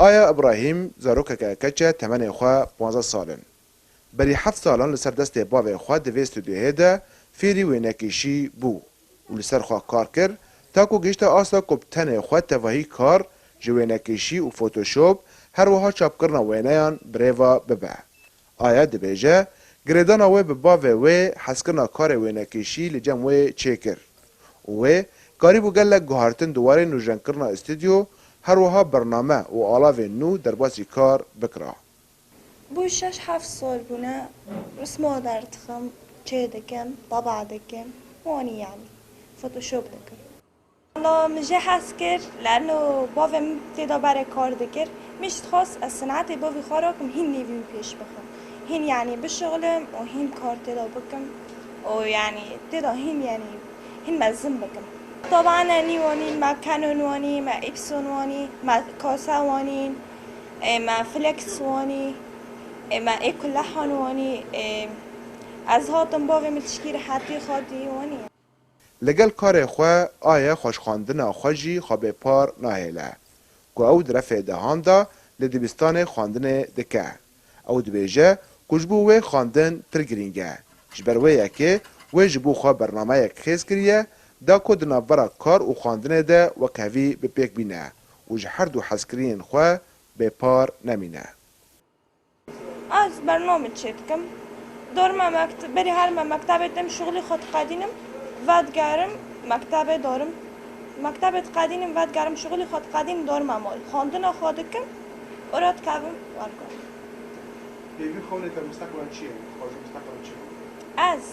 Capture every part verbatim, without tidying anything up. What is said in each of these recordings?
Aya Ibrahîm zarokeke keç e, temenê xwe panzdeh sal in. Berî heft salan li ser destê bavê xwe di vê stûdyoyê de fêrî wênekêşî bû û li ser xwe kar kir, ta ku gihişte asta ku bi tenê xwe tevahî kar ji wênekêşî û Photoshop, her wiha çapkirina wêneyan bi rê ve bibe. Aya dibêje, girêdana wê bi bavê wê hezkirina karê wênekêşî li cem wê çêkir û wê karîbû gelek guhartin di warê nûjennkirina stûdyo, her wiha bername û alavên nû derbasî kar bikira. Bû şeş heft sal bûne, risma derdixim, çê dikim, taba dikim, wanî yanî, Photoshop dikim. Wala min jê hez kir, leno bavê min tê de berê kar dikir. Min jî dixwest ez sinetê bavê xwe rakim, hîn nêvî wî pêş bixim. Hîn, yanî, bişixulim û hîn kar tê de bikim û, yanî, tê de hîn, yanî, hîn mezin bikim. Taban e nî wanîn, me Canon wanî, me Epson wanî, me Kasa wanîn, ê, me Flex wanî, ê, me ê kulehan wanî, ê, ez hatim bavê min tişkî rehetî xwe dî wanî. Li gel karê xwe, Aya xweşxwendina xwe jî xwe bê par nahêle, ku ew di refê dehan de li dibistanê xwendinê dike. Ew dibêje ku ji bo wê xwendin pir girîng e. Ji ber wê yekê wê ji bo xwe bernameyek xêz kiriye, da ku di navbera kar û xwendinê de wekhevî bi pêk bîne û ji her du hezkirinên xwe bê par nemîne. Ez bername çêdikim. Dorime mekte-, berî herime mektebê tim şixulî xwe diqedînim, vedigerim mektebê dorim. Mektebê diqedînim, vedigerim şixulî xwe diqedînim, dorime mal. Xwendina xwe dikim, ora dikevim wergo. Hêvî xewnê te misteqbel çi ye? Xwezî misteqbel çi ye? Ez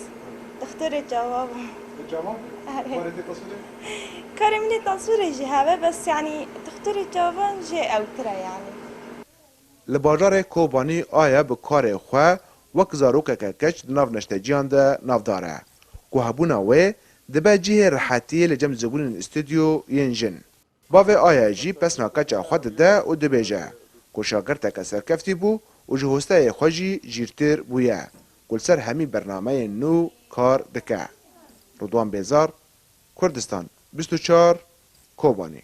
dixtorê çavan bim. Çavan? Erê. Karê te taswîrê? Karê min ê taswîrê jî hebe, bes, yanî, dixtorê çavan jê ewtir e, yanî. Li bajarê Kobanî Aya bi karê xwe wek zarokeke keç di nav neşteciyan de navdar e, ku hebûna wê dibe cihê rehetiyê li cem zibûnên stûdyo yên jin. Bavê Aya jî pesna keça xwe dide û dibêje ku şagirteke serkeftî bû û ji hosteyê xwe jî jîrtir bûye, ku li ser hemî bernameyên nû kar dike. Ridwan Bêzar, Kurdistan bîst û çar, Kobanî.